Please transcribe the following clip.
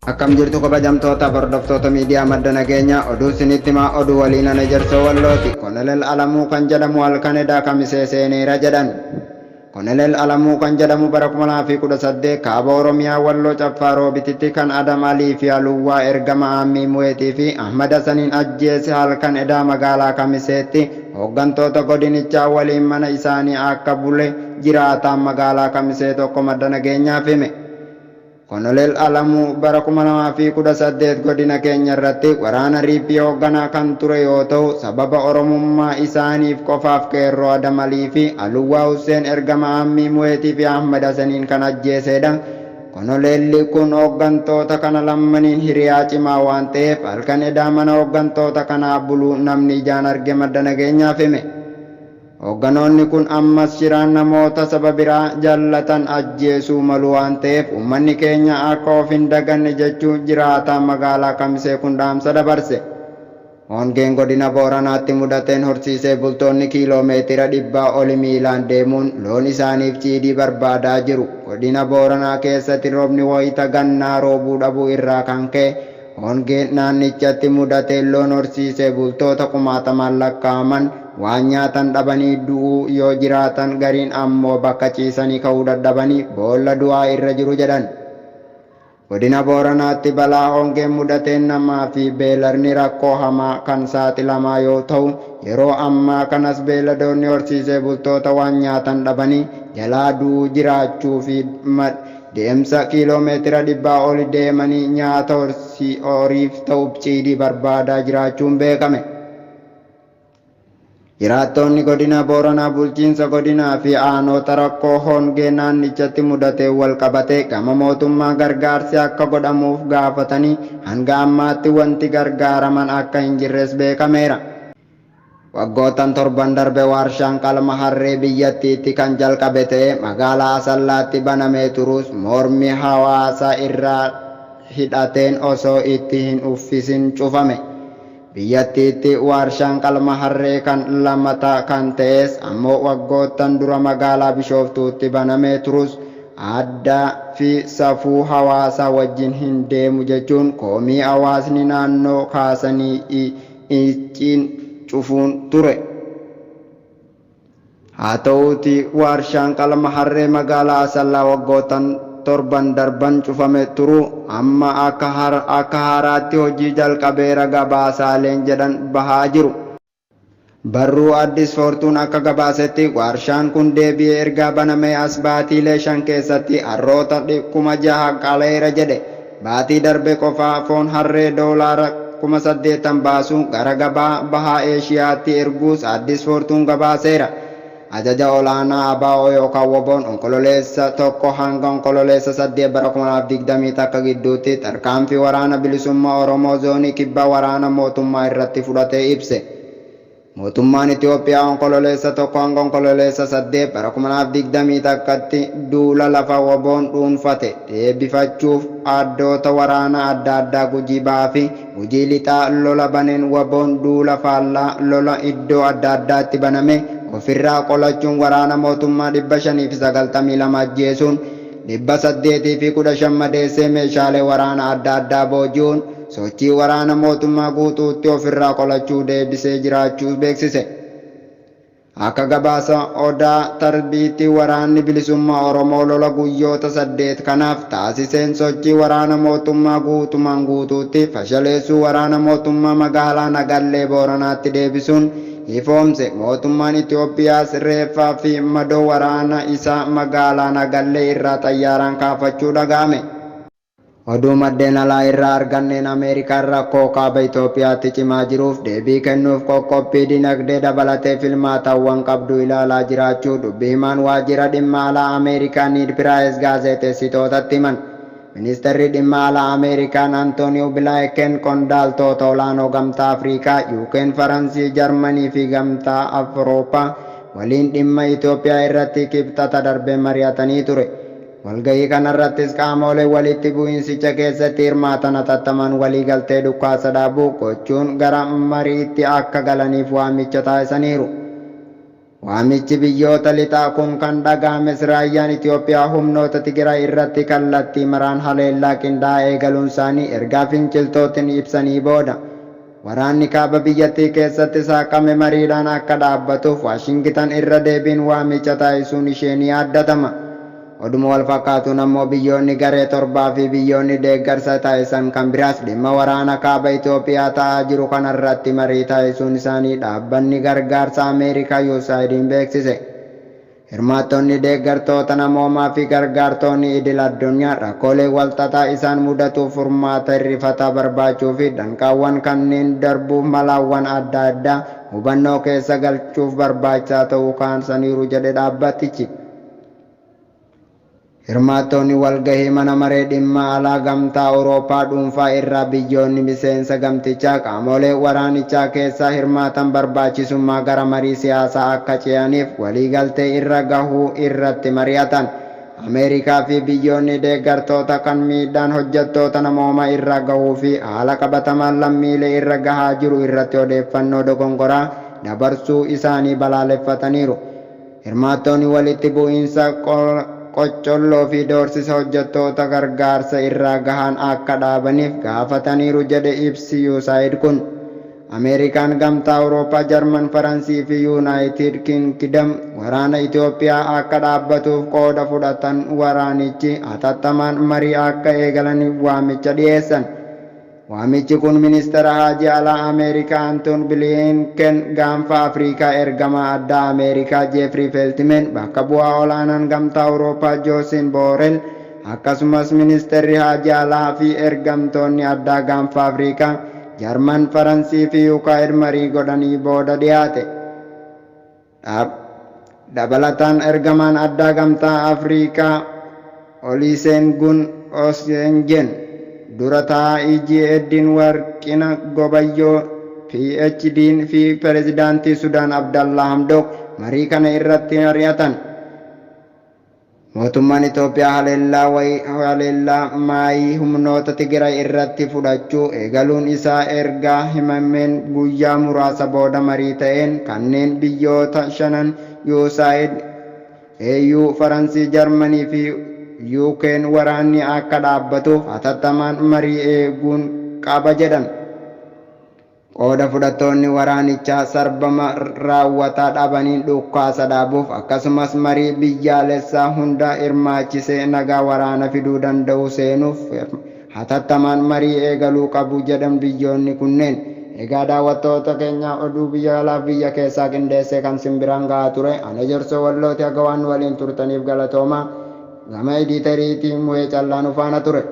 Akkam jirtu kabajamtoota hordoftoota miidiyaa madda nageenyaa oduu isinitti himaa oduu waliin ana Ejersoo Wallooti. Konolel Alamuu kan jedhamu halkan edaa kamisee seeneera jedhan. Konolel Alamuu kan jedhamu bara 2018 kaaba Oromiyaa Walloo Caffaa Roobititti kan Adam Alii fi Aluwwaa ergama Aammii Muweetii fi Ahmad Hasaniin ajjeese halkan edaa magaalaa Kamiseetti hooggantoota godinichaa waliin mana isaanii akka bule jiraataan magaalaa Kamisee tokko madda nageenyaaf hime. Konoleel Alamuu bara 2018 godina keenya irratti waraana RIP hoogganaa kan ture yoo ta'u, sababa Oromummaa isaaniif qofaaf qeerroo Adam Alii fi Aluwwaa Husseen ergama Aammii Muweetii fi Ahmad Hasaniin kan ajjeeseedha. Konoleelli kun hooggantoota kana lammaniin hiriyaa cimaa waan ta'eef halkan edaa mana hooggantoota kanaa buluu namni ijaan arge madda nageenyaaf hime. Hoogganoonni kun ammas shiraan namoota saba biraa jallatan ajjeesuu malu waan ta'eef uummanni keenya akka of hin daganne jechuun jiraataan magaalaa Kamisee kun dhaamsa dabarse. Hongeen godina Booranaatti mudateen horsiisee bultoonni kiiloo meetira dhibbaa oli miilaan deemuun loon isaaniif ciidii barbaadaa jiru. Godina Booranaa keessatti roobni wayita gannaa roobuu dhabuu irraa kan ka'e Hongeen naannichatti mudateen loon horsiisee bultoota kumaatamaan lakkaa'aman waan nyaatan dhabanii du'uu yoo jiraatan gariin ammoo bakka ciisanii ka'uu dadhabanii boolla du'aa irra jiru jedhan. Godina Booranaatti balaa hongeen mudateen namaa fi beeladni rakkoo hamaa kan saaxilamaa yoo ta'u, yeroo ammaa kanas beeladoonni horsiisee bultoota waan nyaatan dhabanii jalaa du'uu jiraachuu fi Deemsa kiiloo meetira dhibbaa oli deemanii nyaata horiif ta'u ciidii barbaadaa jiraachuun beekame. Jiraattoonni godina Booranaa bulchiinsa godinaa fi aanoota rakkoo hongee naannichatti mudateen walqabatee gama mootummaa gargaarsi akka godhamuuf gaafatanii hanga ammaatti wanti gargaaraman akka hin jirres beekameera. Waggoottan torban darbe waarshaan qalma harree biyyattiitti kan jalqabe ta'ee magaalaa Asallaatti banamee turuus mormi hawaasa irraa hidhateen osoo itti hin uffisin cufame. Biyyattiitti waarshaan qalma harree kan lammataa kan ta'es ammoo waggoottan dura magaalaa Bishooftuutti banamee turus aadaa fi safuu hawaasaa wajjin hin deemu jechuun komii hawaasni naannoo kaasanii icciin cufuun ture. Haa ta'uutii waarshaan qalma harree magaalaa Asallaa waggoottan torban darban cufame turu amma akka akka haaraatti hojii jalqabeera gabaasaaleen jedhan bahaa jiru. Barruu Addis Foortuun akka gabaasetti waarshaan kun deebi'ee ergaa banamee as baatiilee 5 keessatti harroota 6,000 qaleera jedhe. Baatii darbe qofa foon harree doolaara 80,000 baasu gara gabaa Baha Eeshiyaatti erguus Addis Foortuun gabaaseera. Ajaja Olaanaa ABO yookaan WBOn Onkololeessa 1 hanga Onkololeessa 8 bara 2021 gidduutti tarkaanfii Waraana Bilisummaa Oromoo Zoonii Kibbaa waraana mootummaa irratti fudhate ibse. Mootummaan Itoophiyaa Onkololeessa 1 hanga Onkololeessa 8 bara 2021tti duula lafa WBOn dhuunfate deebifachuuf addoota waraanaa adda addaa Gujii Bahaa fi Gujii Lixaa lola baneen WBOn duula faallaa lola iddoo adda addaatti baname ofirraa qolachuun waraana mootummaa 592 ajjeesuun 815 madeessee meeshaalee waraana adda addaa booji'uun sochii waraana mootummaa guutuutti ofirraa qolachuu deebisee jiraachuu beeksise. Akka gabaasa Odaa Tarbiitti Waraanni Bilisummaa Oromoo lola guyyoota 8 kanaaf taasiseen sochii waraana mootummaa guutumaan guutuutti fashaleessuu waraana mootummaa magaalaa Nagallee Booranaatti deebisuun ifoomse. Mootummaan Itoophiyaas reeffaa fi madoo waraana isaa magaalaa Nagallee irraa xayyaaraan kaafachuu dhaga'ame. Oduu maddeen alaa irraa arganneen Ameerikaan rakkoo Kaaba Itoophiyaatti cimaa jiruuf deebii kennuuf qoqqobbii dinagdee dabalatee filmaatawwan qabdu ilaalaa jiraachuu dubbi himaan Waajjira Dhimma Alaa Ameerikaa Niid Piraayis gaazexeessitootatti himan. Ministarri Dhimma Alaa Ameerikaan Antooniyoo Bilaayken qondaaltoota olaanoo Gamtaa Afriikaa, UK'n, Faransii, Jarmanii fi Gamtaa Awurooppaa waliin dhimma Itoophiyaa irratti Kibxata darbe mari'atanii ture. Walgahii kanarrattis qaamooleen walitti bu'iinsicha keessatti hirmaatan hatattamaan waliigaltee dhukkaasa dhaabuu gochuun gara mariitti akka galaniif waamicha taasisaniiru. Waamichi biyyoota lixaa kun kan dhaga'ames raayyaan Itoophiyaa humnoota Tigraay irratti kallattii maraan haleellaa qindaa'aa eegaluunsaanii ergaa finciltootni ibsanii booda. Waraanni kaaba biyyattii keessatti saaqame mariidhaan akka dhaabbatuuf Waashingitan irra deebiin waamicha taasisuun ishee ni yaaddatama. Oduma wal fakkaatuun ammoo biyyoonni garee torbaa fi biyyoonni deeggarsa taasisan kan biraas dhimma waraana kaaba Itoophiyaa ta'aa jiru kanarratti marii taasisuun isaanii dhaabbanni gargaarsa Ameerikaa USAID'n beeksise. Hirmaattonni deeggartoota namoomaa fi gargaartonni idil addunyaa rakkoolee walxaxaa isaan mudatuuf furmaata hir'ifataa barbaachuu fi danqaawwan kanneen darbuuf malaawwan adda addaa hubannoo keessa galchuuf barbaachisaa ta'uu kaasaniiru jedhe dhaabbatichi. Hirmaattonni walgahii mana maree dhimma alaa gamtaa Awurooppaa dhuunfaa irraa biyyoonni miseensa gamtichaa qaamolee waraanichaa keessaa hirmaatan barbaachisummaa gara marii siyaasaa akka ce'aniif waliigaltee irra gahuu irratti mari'atan. Ameerikaa fi biyyoonni deeggartoota kan miidhaan hojjettoota namooma irra gahuu fi haala qabatamaan lammiilee irra gahaa jiru irratti odeeffannoo dogongoraa dabarsuu isaanii balaaleffataniiru. Hirmaattonni walitti bu'iinsa qoccolloo fi doorsisa hojjettoota gargaarsa irraa gahan akka dhaabaniif gaafataniiru jedhe ibsi USAID kun. Ameerikaan, gamtaa Awurooppaa, Jarman, Faransii fi Yuunaayitid Kingdom waraana Itoophiyaa akka dhaabbatuuf qooda fudhatan waraanichi hatattamaan marii akka eegalaniif waamicha dhiyeessan. Waamichi kun ministeera haajaa alaa Ameerikaa Antoon Bilinken, gaanfa Afrikaa ergamaa addaa Ameerikaa Jeefrii Feltimen, bakka bu'aa olaanaan gamtaa Awurooppaa Joosin Boorel, akkasumas ministeerri haajaa alaa fi ergamtoonni addaa gaanfa Afrikaa Jarman, Faransii fi UKR marii godhanii booda dhiyaate. Dabalataan ergamaan addaa gamtaa Afrikaa Olusegun Obasanjo, dura taa'aa IGAD Warqina Gobayyoo PhD fi pireezidaantii Sudaan Abdallaa Hamdok marii kana irratti mari'atan. Mootummaan Itoophiyaa haleellaa maayii humnoota Tigraay irratti fudhachuu eegaluun isaa ergaa himameen guyyaa muraasa booda marii ta'een kanneen biyyoota shanan USAID, AU, Faransii, Jarmanii fi UK'n waraanni akka dhaabbatuuf hatattamaan marii eeguun qaba jedhan. Qooda fudhattoonni waraanichaa sarbama raawwataa dhabaniin dhukaasa dhaabuuf akkasumas marii biyyaalessaa hunda hirmaachisee nagaa waraana fiduu danda'u seenuuf hatattamaan marii eegaluu qabu jedhan biyyoonni kunneen. Egaa daawwattoota keenya, oduu biyya alaaf biyya keessaa qindeessee kan simbiraan gahaa ture ana Jarsoo Wallooti. Haga waan waliin turtaniif galatooma. Gama editoriitiin Mu'ee Callaan ufaana ture.